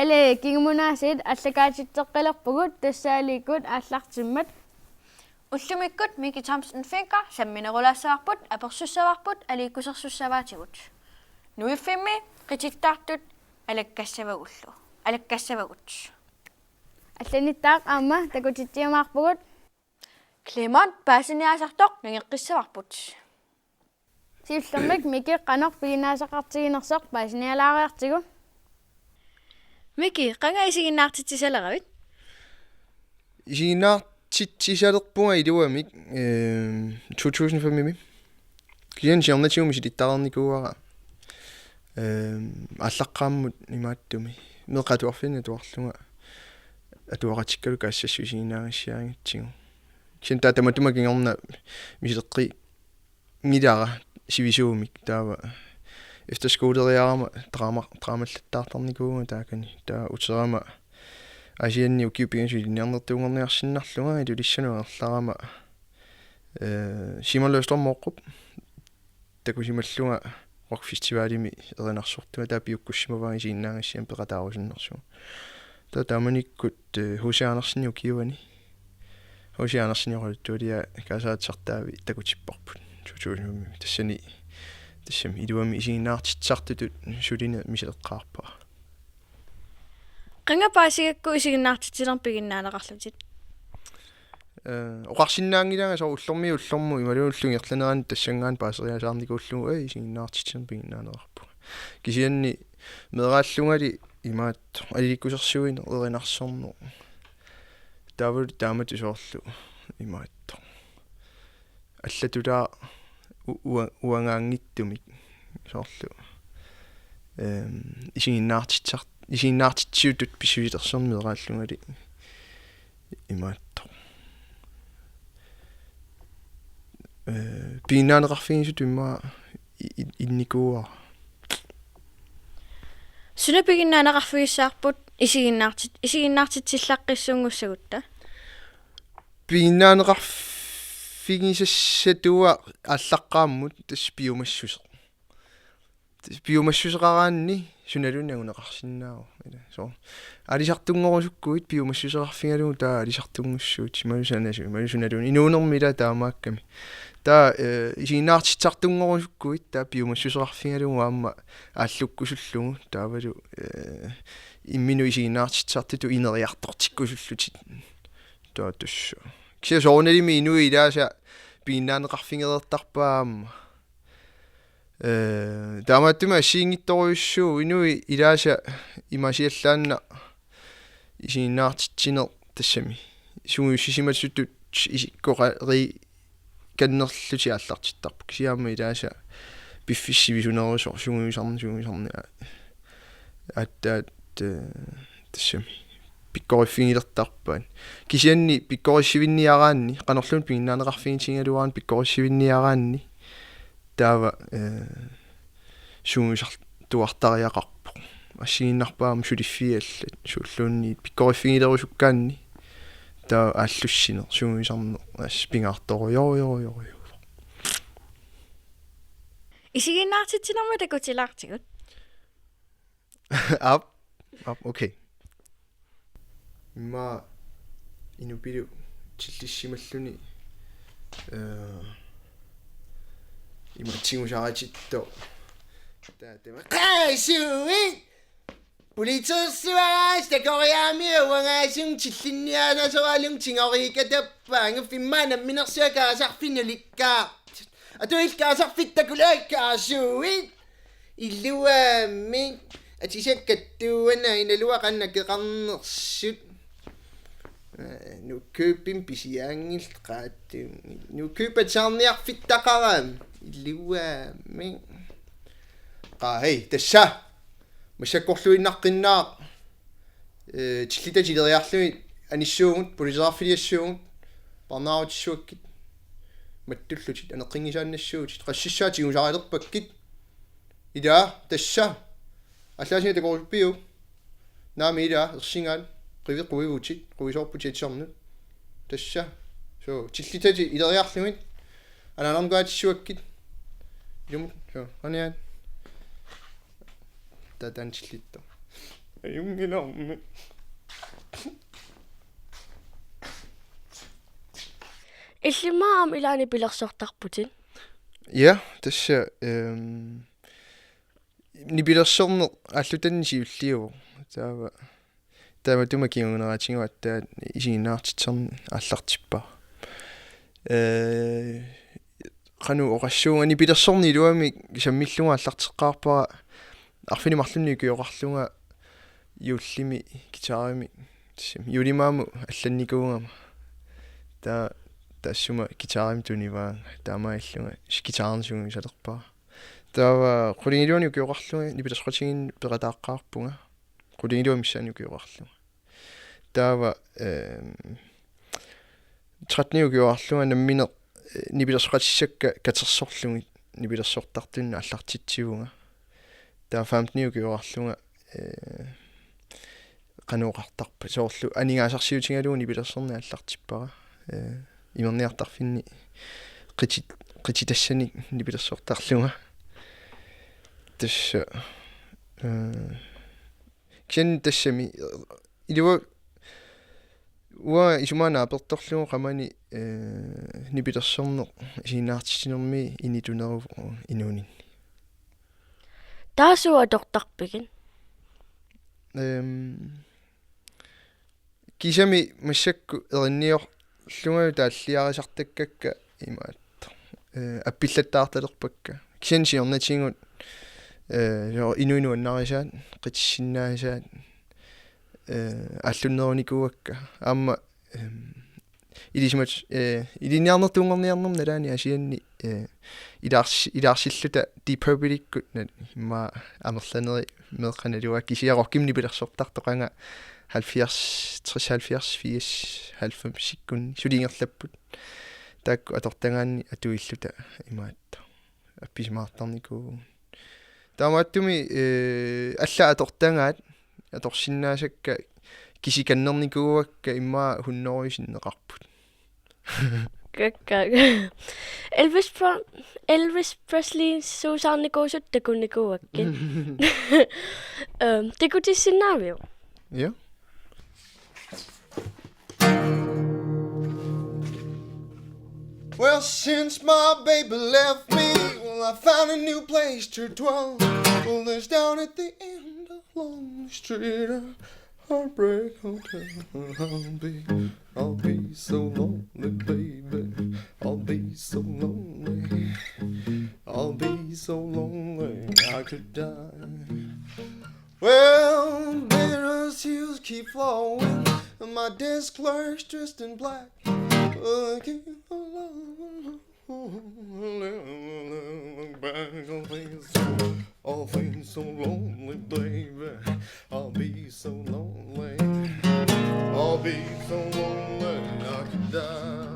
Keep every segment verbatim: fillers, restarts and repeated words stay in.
Aali, kingumut aasiit aallakaatitseqqilerpugut tassaaliikkut aallartimmat. Ullumikkut Miki Thomsen Fencker samminerulaassavarput, apersussavarput, aliikkusersussavaatigut. Nuiffimmi qitittaartut alakkassavagullu. Alakkassavagut. Allanittaaq aamma takutitsiumaarpugut. Clement paasiniaasartoq nangeqqissavarput. Siullermik Miki qanoq piginnaasaqartiginersoq paasinialaariartigu. Miki, qanga isiginnaartitsisaleravit? Isiginnaartitsisalerpunga iluamik, ehm, to tusind fem-imi. Kisianni siornatigut misilittareernikuuara. Ehm, aallaqqaammut imaattumi. Meeqqat atuarfianni atuarlunga atuaqatikkalu kaassassut isiginnaagassiaanngitsigu. Kisianni taava tamatuma kingorna misileqqi- ngilara sivisuumik taava efterskoleriarama drama, dramallattaartarnikuuvunga taakani. Taava uterama Aasianni ukiut pingasut ilinniarnertuunngorniarsinnarlunga Ilulissani angerlarama, eh, Simon Løvstrøm Mårup takusimallunga rockfestivalimi erinarsortunga, taava piukkussimavara isiginnaagassiamik peqataarusunnersunga. Taava taamanikkut, eh, H C Andersenip ukiuani. H C Andersenip oqaluttualia kaasaatsertaavi takutipparput. To tusind fem-imi. Tassani, tassami iluamik isiginnaartitsisartutut sulineq misileqqaarpara. Qanga paasigakku isiginnaartitsinermik piginnaaneqarlutit? Eh, oqarsinnaanngilanga soorlu ullormiit ullormut imaluunniit ullup ingerlanerani tassanngaannaq paaseriasaarnikuullunga, eh, isiginnaartitsinermik piginnaaneqarpunga. Kisianni meeraallungali imaattoq aliikkusersuineq, erinarsorneq. Taavalu taamatut soorlu imaattoq. Allatulaa u-, ua-, uangaanngitsumik soorlu. Ehm, isiginnaartitsisar-, isiginnaartitsisutut pissusilersorneq meeraallungali imaattoq. Eh, piginnaaneqarfigisutut immaqa i-, i-, innikuuara. Suna piginnaaneqarfigissavarput isiginnaartit-, isiginnaartitsillaqqissuunngussagutta? Piginnaaneqarfigisassatuaq aallaqqaammut tassa piumassuseq. Tassa piumassuseqaraanni sunaluunniit anguneqarsinnaavoq. Ila, soorlu. Aalisartunngorusukkuit piumassuseqarfigalugu taava aalisartunngussuutit, imaluunniit sanasu-, imaluunniit sunaluunniit. Inuunermi ila taamaakkami. Taava, eh, isiginnaartitsisartunngorusukkuit taava piumassuseqarfigalugu aamma aallukkusullugu taavalu, eh, imminut isiginnaartitsisartutut ineriartortikkusullutit. Taava tassa. Kisianni soorunalimi inuit ilaasa piginnaaneqarfigereertarpaat aamma. Eh, taamaattumik assigiinngitsorujussuuvoq inuit ilaasa imaasiallaannaq isiginnaartitsineq tassami sungiussisimasutut isikkoqariikannerlutik aallartittarput. Kisianni aamma ilaasa piffissaq sivisunerusoq sungiusarneq, sungiusarneq a-, aatsaat, eh, tassami pikkoriffigilertarpaat. Kisianni pikkorissivinniaraanni, qanorluunniit piginnaaneqarfigitigigaluaraanni pikkorissivinniaraanni, taava, eh, sungiusartuartariaqarpoq. Assigiinnarpaa aamma suliffigallat, suulluunniit pikkoriffigilerusukkaanni, taava aallussineq, sungiusarneq, assut pingaartorujorujorujorujussuuvoq. Isiginnaartitsinermut takutilaartigut. Aap. Aap, okay. Immaqa inupilu tillissimalluni, eh, ima tigusaritittoq. Taava taama: Qaasuit! Politeersuaraas takoriaami uangaasung tillinniaanasoralugu tigoriikatappaanga, immaqa namminersuaq kaasarfik nulikkaartut. Atuillu kaasarfik takulaat, qaasuit. Iluamik. Atisakkat tuuana inaluaqanna keqarnersut. Eh, Nykøbing pisiaanngillat qaattuunngillat. Nykøbing atisarniarfittaqarami. Iluamik. Qaa, hej, tassa. Massakkorluinnaqqinnaaq. Eh, tillitatit ileriarlugit anissuugut, politeerarfiliassuugut, parnaarutissuakkit, mattullutit, aneqqinngisaannassuutit, qassissaat tigusarilerpakkit. Ila, tassa. Allaasinnga takorusuppiuk? Naamik, ila, ersingaat, qiviqquivutit, quisoorputit atisarnut. Tassa. Suu, tillitatit ileriarlugit, anaanarnikuugatissuakkit. Ilumut, suu, qaniaat. Taava taanna tillittoq. Ajunngilaq. Illimmi aamma ilaanni nipilersortarputit? Ja, tassa, ehm, nipilersorneq aallutani siulliuvoq. Taava, taava taamatut kinguneratigut aatsaat isiginnaartitsisarneq aallartippara. Eh, qanoq oqassuunga, nipilersorneq iluamik sammillugu aallarteqqaarpara arfineq-marlunnik ukioqarlunga juullimi guitarimik, tassami juullimaamut allannikuugama. Taava taassuma guitarimik tunivaanga, taamaalillunga guitarimi sungiusalerpara. Taava qulingiluanik ukioqarlunga nipilersoqatigiinneq peqataaqqaarpunga. Qulingiluat missaanni ukioqarlunga. Taava, ehm, tretten ukioqarlunga nammineq, eh, nipilersoqatissakka katersorlugit nipilersortartunik aallartitsivunga. Taava femten ukioqarlunga, eh, qanoq oqartarpa, soorlu aningaasarsiutigalugu nipilersorneq aallartippara. Eh, imerniartarfinni qiti-, qititassanik nipilersortarlunga. Tassa, eh, kisianni tassami, ilua-, uanga isumaga naapertorlugu qamani, eh, nipilersorneq isiginnaartitsinermi inituneruvoq inuuninni. Taava suut atortarpigit? Ehm, kisimi massakkut erinniorlunga taalliarisartakkakka imaattoq. Eh, appillattaartalerpakka. Kisianni siornatigut, eh, jo inuit nuannarisaat, qitissinnaasaat, eh, aallunnerunikuuakka. Aamma, ehm, ilisimat-, eh, ilinniarnertuunngorniarnermi nalaani Aasianni, eh, ilaars-, ilaarsilluta Deep Purple-ikkut nal-, immaqa amerlanerit meeqqat naluara, kisianni rockimik nipilersortartoq qanga halvfjerds, tres, halvfjerds, firs, halvfemsikkunni suli ingerlapput. Taakku atortagaanni atuilluta imaattoq appisimaartarnikuuvugut. Taamaattumik, eh, allat atortagaat atorsinnaasakka kisikannernikuuakka immaqa hunnorujut sinneqarput. Kakkaak. Elvis Pre-, Elvis Presley suusaarnikuusut takunikuuakkit. Ehm, takutissinnaaviuk? Ja. Well, since my baby left me, well, I found a new place to dwell. Well, it's down at the end of Lonely Street, a heartbreak hotel. I'll be, I'll be so lonely, baby. I'll be so lonely. I'll be so lonely I could die. Well, bitter tears keep flowing, and my desk clerk's dressed in black. Looking for love. All things so lonely, baby. I'll be so lonely. I'll be so lonely I could die.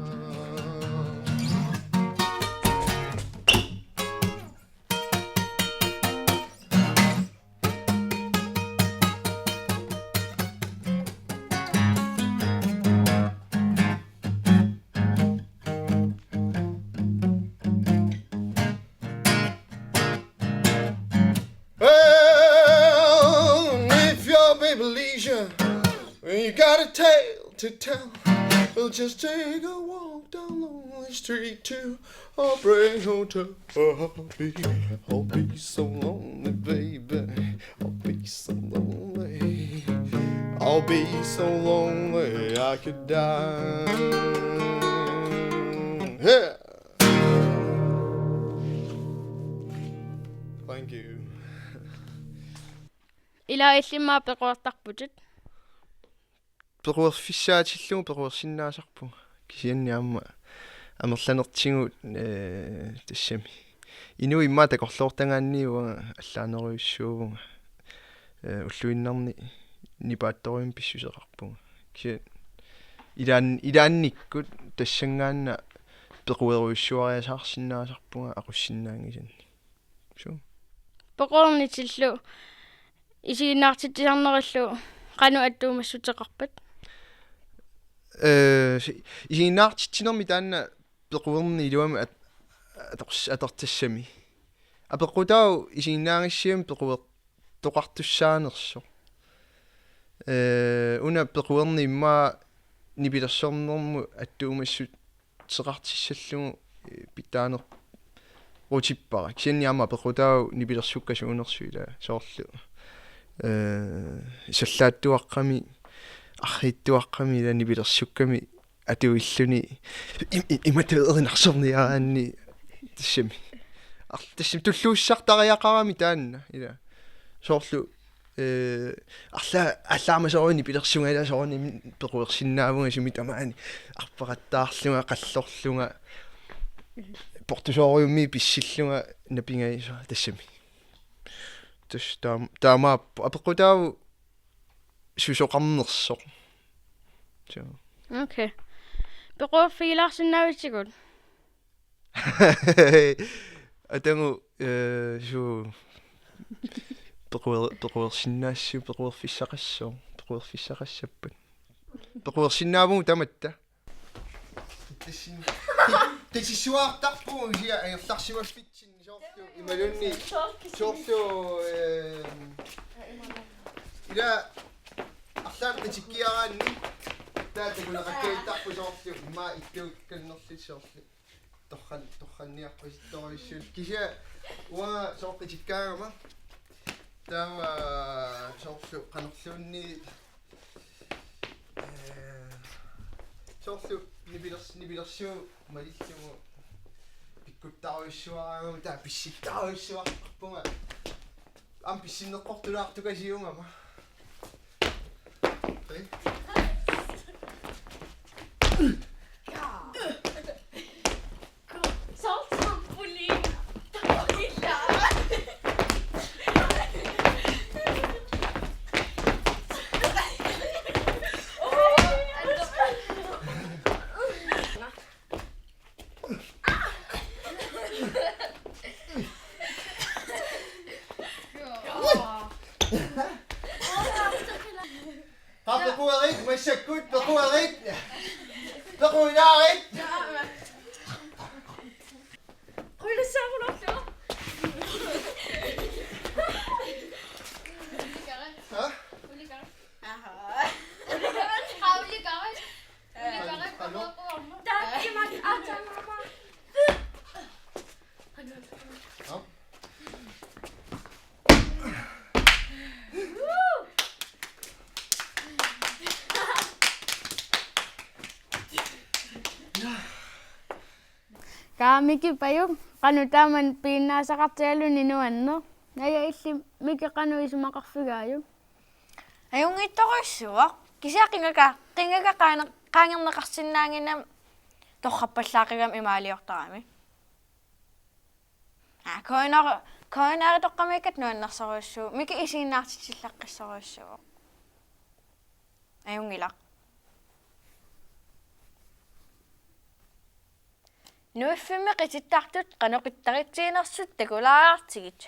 Well, if your baby leaves you, you got a tale to tell. We'll just take a walk down Lonely Street to a brand hotel. I'll be, I'll be so lonely, baby. I'll be so lonely. I'll be so lonely I could die. Yeah. Thank you. Ila illimmi aamma pequertarputit? Pequerfissaatillugu pequersinnaasarpunga. Kisianni aamma amerlanertigut, eh, tassami. Inuit immaqa takorloortagaanni uanga allaanerujussuuvunga. Eh, ulluinnarni nipaattorujussuarmik pissuseqarpunga. Kisianni ilaan-, ilaannikkut tassanngaannaq pequerujussuariasaarsinnaasarpunga aqussinnaanngisannik. Suu. Pequernitillu isiginnaartitsisarnerillu qanoq attuumassuteqarpat? Eh, si-, isiginnaartitsinermi taanna pequerneq iluamik at-, ators-, atortassami. Apeqqutaavoq isiginnaagassiami pequertoqartussaanersoq. Ee, una pequerneq immaqa nipilersornermut attuumassuteqartissallugu, ee, pitsaaneq- rutippara. Kisianni aamma apeqqutaavoq nipilersukkat suunersut, ilaa, soorlu, ee, sallaattuaqqami, arriitsuaqqami, ilaa, nipilersukkami atuilluni im-, im-, imatut erinarsorniaraanni tassami. Ar-, tassami tulluussisartariaqarami taanna, ilaa. Soorlu, ee, arla-, arlaammat soorunami nipilersunga, ilaa, soorunami pequersinnaavunga sumi tamaani arpaqattaarlunga, qallorlunga, portusoorujummi pissillunga napinngisaannarlunga tassami. Tassa taam-, taamaappoq apeqqutaavoq susoqarnersoq. Suu. Okay. Pequerfigilaarsinnaavitsigut? Atagu, ee, suu, pequer-, pequersinnaassuu, pequerfissaqassooq, pequerfissaqassappat. Pequersinnaavugut tamatta. Tassin-, tassuartarpugut kisianni angerlarsimaffitsinni soorlu imaluunniit soorlu, ee, ilaa, arlaannik qitikkiaraanni taava takuneqakkajuttarpoq soorlu immaqa illuakkannerlutik soorlu. Torran-, torranniarpasittorujussuulluni. Kisianni uanga soorlu qitikkaangama. Taava soorlu qanorluunniit, ee, soorlu nipilers-, nipilersuut malillugu pikkuttarujussuaraangama taava pissittarujussuarpunga. Aamma pissinneqartulaartukasiugama. Okay. Haa, pequerit, massakkut, pequerit. Pequinaarit. Haa? Haa? Kaa Miki, Pajuk, qanoq taama piginnaasaqartigaluni nuanneq? Naja, illit Miki, qanoq isumaqarfigaajuk? Ajunngitsorujussuuvoq. Kisianni qingakka, qingakka qaane-, qaangerneqarsinnaannginnami torrappallaaqigami imaaliortarami. Aa, K N R, K N R-itoqqamiikkatta nuannersorujussuuvoq. Miki isiginnaartitsillaqqissorujussuuvoq. Ajunngilaq. Nuiffimmi qitittartut qanoq qittaritsiginersut takulaariartigit.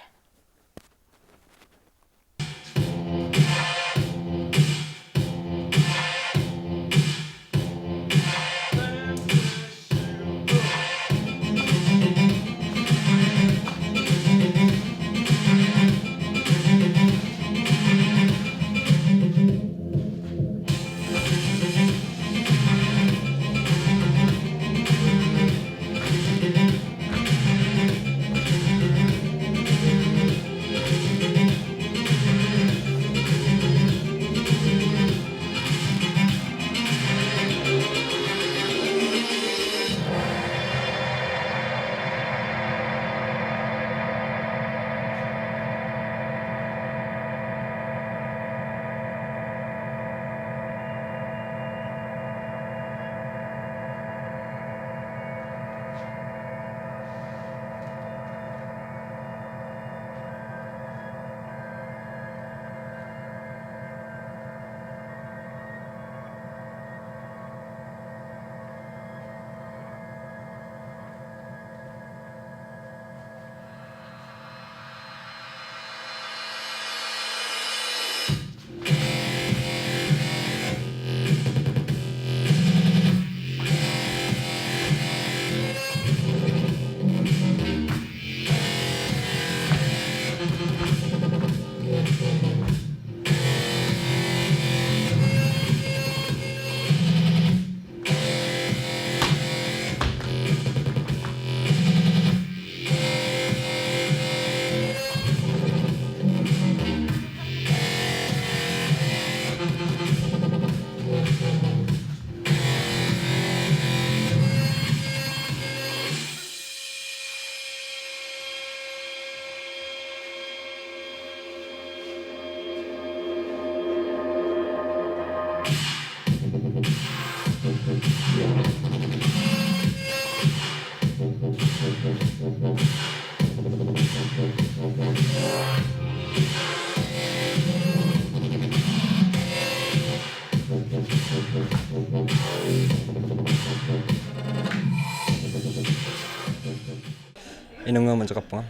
Inunguamut ateqarpunga.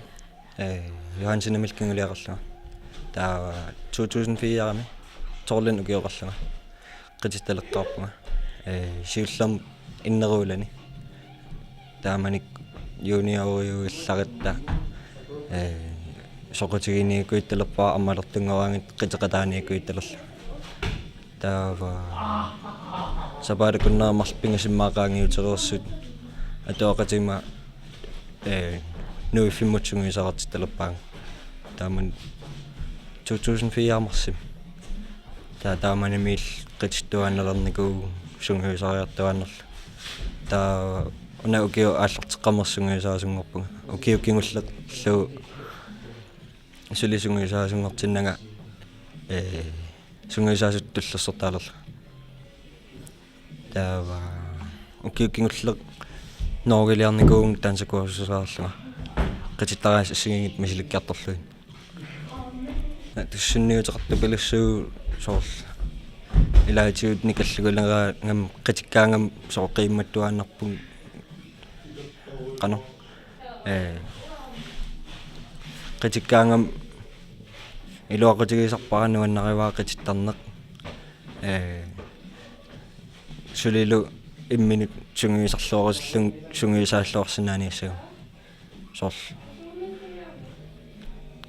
Ee, Johansenimillu kinguliaqarlunga. Taava to tusind fire-mi tolvimi ukioqarlunga. Qititaleqqaarpunga. Ee, siullermik inneruulani. Taamanikkut junioriuillaaratta, ee, soqutiginikuuttalerpara ammalertunngoraangatta qiteqataanikuuttalerlunga. Taava sapaatip akunneri marluk pingasummik qaangiutereersut atuaqatima, ee, nuiffimmut sungiusaqartittalerpaannga. Taamani to tusind fire marsimi. Taava taamanimiilli qitittuaannalernikuuvugut sungiusariartuaannarlugu. Taava una ukioq aallarteqqammersoq sungiusaasunngorpunga. Ukiut kingullerlu suli sungiusaasunngortinnanga, ee, sungiusaasutut tullersortaalerlunga. Taava ukiut kingulleq Norgeliarnikuuvunga dansekursuseriarlunga. Qitittariaaseq assigiinngitsut misilikkiartorlugit. Tussunniuteqartupilussuuvoq soorlu. Ilaatigut nikalluguleraangama qitikkaangama soorlu qiimmattuaannarpunga. Qanoq. Ee, qitikkaangama iluaqutigisarpara nuannarivara qitittarneq. Ee, sulilu imminut sungiusarluarusullunga sungiusaalluarsinnaaniassagama. Soorlu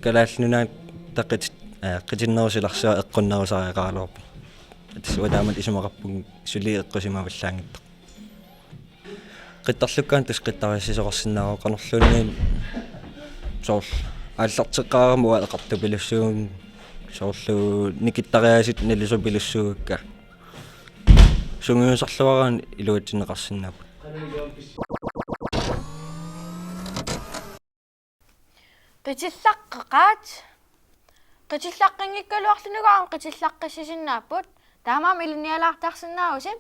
Kalaallit Nunaata qit-, ee, qitinnerup silarsuaa eqqunnerusariaqaraluarpoq. Tassa uanga taamatut isumaqarpunga suli eqqusimavallaanngitsoq. Qittarlukkaanni tassa qittariassisoqarsinnaavoq, qanorluunniit soorlu aallarteqqaarama uanga eqartupilussuuvunga soorlu nikittariaasut nalusupilussuuakka. Sungiusarluaraanni iluatsinneqarsinnaapput. Qitillaqqeqaat. Qitillaqqinngikkaluarlunilu aamma qitillaqqissinnaapput. Taamaammat ilinnialaartarsinnaavusi?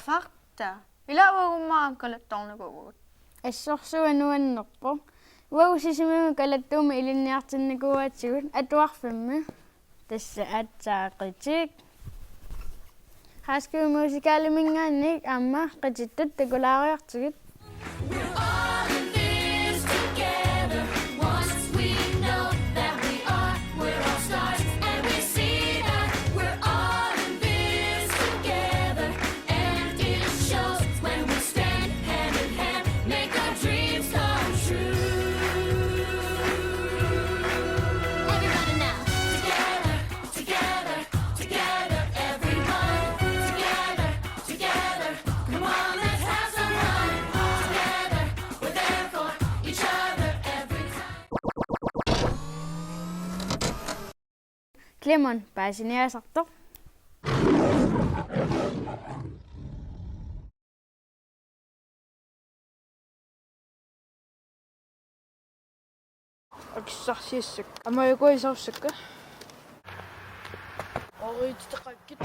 Fakta. Ila uagummi aamma kalattarnikuuvugut. Assorsuaq nuannerpoq. Uagut Sisimiuni kalattuummat ilinniartinnikuugatsigut atuarfimmi. Tassa aatsaat qitik. High School Musical-iminngaanniit aamma qitittut takulaariartigit. We're all in this together. Once we know that we are, we're all stars, and we see that we're all in this together. And it shows when we stand hand in hand, make our dreams come true. Everybody now, together, together, together, everyone, together, together. Come on, let's have some fun. Together, we're there for each other every time. Clement, paasiniaasartoq. Akissarsiassakka. Amajukuisarusakka. Orititaqakkit.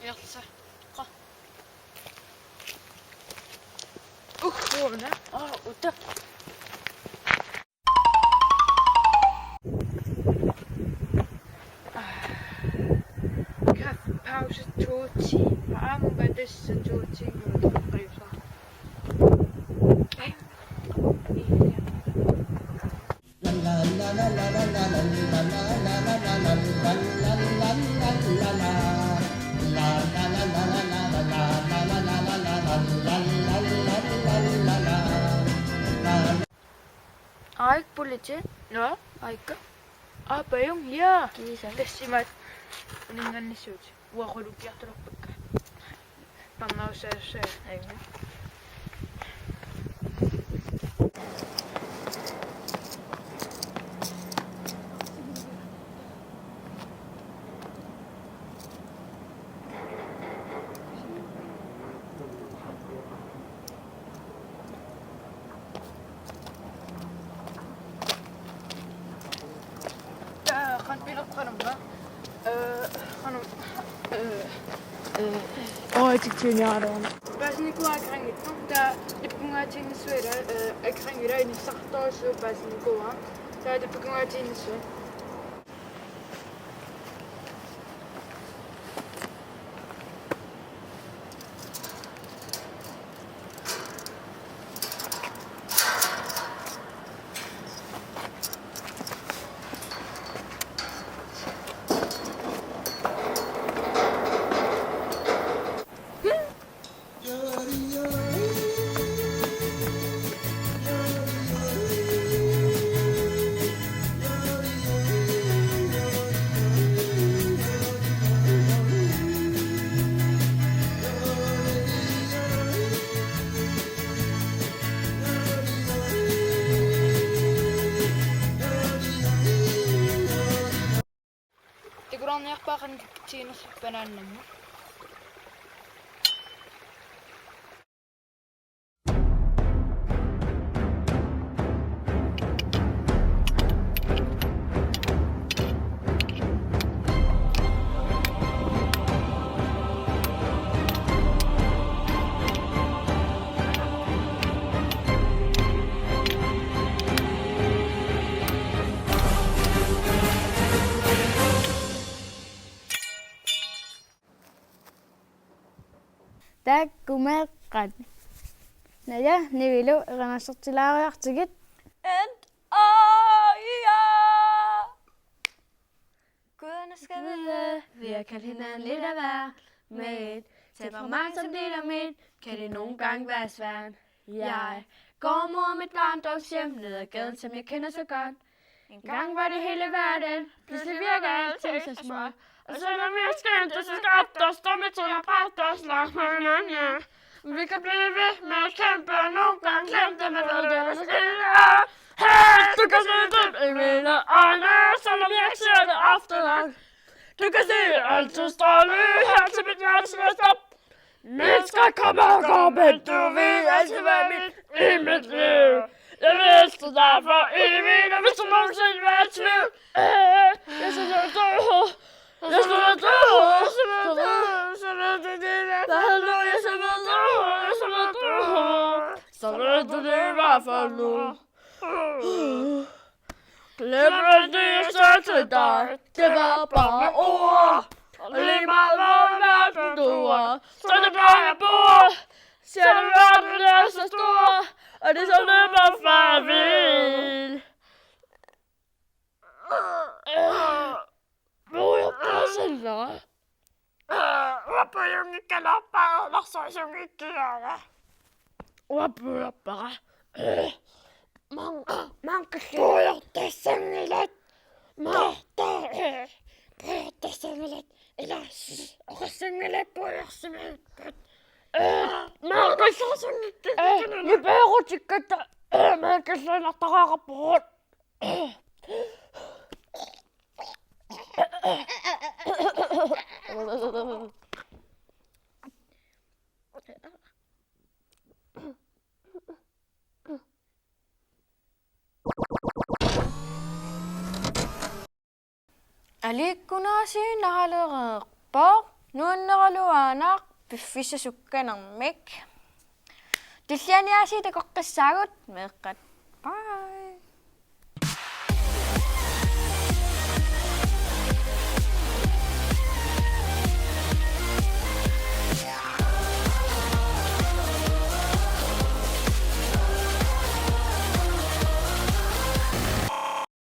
Qa. Uhuuna. Aa, uta. Kaffepause to timer. Aamma tassa to timer. Aik politi. Nå, Aika. Aapajunga, ja. Kiisa. Tassimaat. Uninngannissut. Uaqulut kiartulerpakka. Parnaussaassaat. Aina. Taava qanoq pilertarama? Ee, qanoq, ee, ee. Oi, tiktiuniaraluarama. Paasinikuuara akeqanngitsoq. Taava lippikungaatiinnissuara, ee, akeqanngilaq inissartorusuuvoq paasinikuuara. Taava lippikungaatiinnissuara. Takularniarpaa qanoq tiinersorpanaannamut. Takkumeeqqat. Naja, Nivilu, erinarsortilaariartigit. And oh, ja. Gud, nu skal vi vide. Vi har kaldt hinanden lidt af hver. Med et temperament som dit og mit, kan det nogle gange være svært. Jeg går mod mit barndomshjem, ned ad gaden, som jeg kender så godt. Engang var det hele verden, pludselig virker alting så småt. Og selvom vi er skæmte, så skabte os dumme ting og bragte os langt fra hinanden, ja. Vi kan blive ved med at kæmpe, og nogle gange glemme det, men ved du, hvad der sker? Hey, du kan se det i mine øjne, selvom jeg ikke ser det ofte nok. Du kan se alt det stråle her til mit hjertes stop. Mennesker kommer og går, men du vil altid være mit i mit liv. Jeg vil elske dig for evigt, og hvis du nogensinde vil være i tvivl, øh, jeg skal være død. Jeg skal være død. Jeg skal være død. Jeg skal være død. Jeg skal være død. Jeg skal være død. Så ved du det i hvert fald nu. Glem alt det, jeg sagde til dig. Det var bare ord. Og lige meget, hvor verden du er, så er det bare, jeg bor. Ser du, verden er så stor, og det er så nemt at farvel. Hvor er jeg passet, hva'? Uappujunngikkalaarpara, ularsuisunngikkigaara. Uappujappara. Maanga, maanga killii. Puigortassanngilat. Maanga, puigortassanngilat. Ila, oqassanngilaq puigorsimapput. Maanga killii. Nipeerutikkatta. Maanga killii nartaraaqarpugut. Aliikkunaasiinnaalereerpoq. Nuanneraluaannaq piffissaq sukkanermik. Tulliani aasiit takoqqissaagut meeqqat.